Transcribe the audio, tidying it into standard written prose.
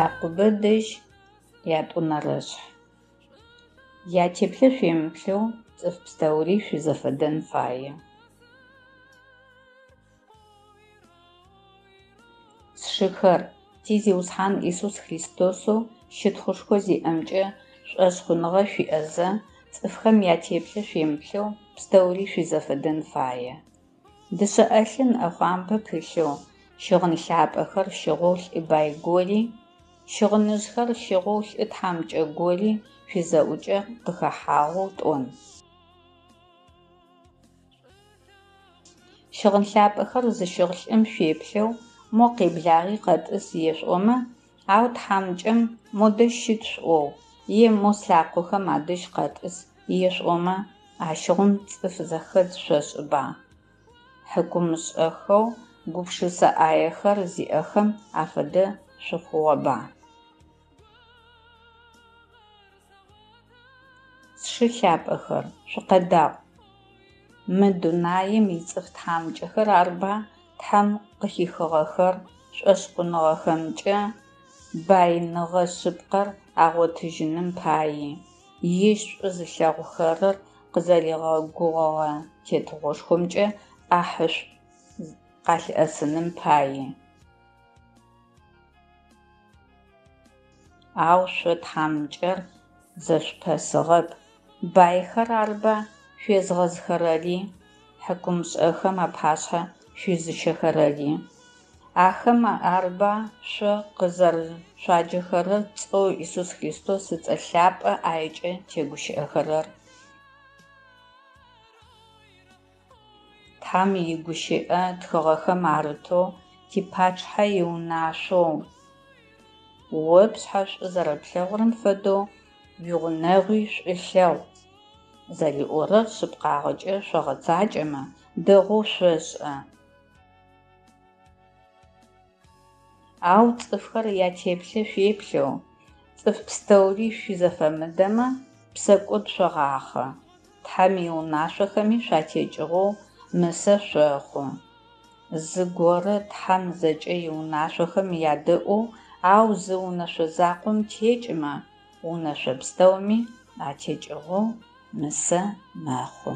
Якъубэ дэжь ятӏонэрэшъхь. Ятеплъэ шъуемыплъэу цӏыф пстэури шъуизэфэдэн фае. Сшыхэр, ти Зиусхьан Исус Христосэу щытхъушхо зиӏэмкӏэ шӏошъхъуныгъэ шъуиӏэзэ, цӏыфхэм ятеплъэ шъуемыплъэу пстэури шъуизэфэдэн фае. Дышъэ ӏэлъын ӏэхъуамбэ пылъэу, щыгъын лъапӏэхэр щыгъэу лӏы бай гори, щыгъыныжъхэр щыгъэу лӏы тхьамыкӏэ гори шъуизэӏукӏэ къыхэхьагъэу тӏон. Щыгъын лъапӏэхэр зыщыгъ лӏым шъуеплъэу, мо къеблагъи къэтӏыс ешъуӏомэ, ау тхьамыкӏэм модэ щыт шъуӏоу, е мо слъакъохэм адэжь къэтӏыс ешъуӏомэ, ащыгъум цӏыф зэхэдз шъошӏыба? Хьыкумышӏэхэу гупшысэ ӏаехэр зиӏэхэм афэдэ шъухъугъэба? Сшы лъапӏэхэр, шъукъэдаӏу! Мы дунаим ицӏыф тхьамыкӏэхэр арба Тхьэм къыхихыгъэхэр шӏошъхъуныгъэхэмкӏэ баиныгъэ шъыпкъэр агъотыжьыным пае, ежь шӏу зылъэгъухэрэр къызэригъэгугъэгъэ тетыгъошхомкӏэ ӏахьышӏу къалъыӏэсыным пае. Ау шъо тхьамыкӏэр зэшъупэсыгъэп, байхэр арба шъуезгъэзхэрэри, хьыкумышӏэхэм апашъхьэ шъуизыщэхэрэри. Ахэм арба шъо къызэрэшъуаджэхэрэр цӏэу Исус Христос ыцӏэ лъапӏэ ӏаекӏэ тегущыӏэхэрэр. Тхьэм игущыӏэ тхыгъэхэм арытэу типачъыхьэ иунашъоу О пшъхьэ шӏу зэрэплъэгъурэм фэдэу уигъунэгъуи шӏу лъэгъу зэриӏорэр шъыпкъагъэкӏэ шъогъэцакӏэмэ, дэгъоу шъошӏэ. Ау цӏыфхэр ятеплъэ шъуеплъэу, цӏыф пстэури шъуизэфэмыдэмэ, псэкӏод шъогъахъэ, Тхьэм иунашъохэми шъуатекӏыгъэу мысэ шъохъу. Зыгорэ Тхьэм зэкӏэ иунашъохэм ядэӏоу, ау зы унэшъо закъом текӏымэ, унэшъо пстэуми атекӏыгъэу мысэ мэхъу.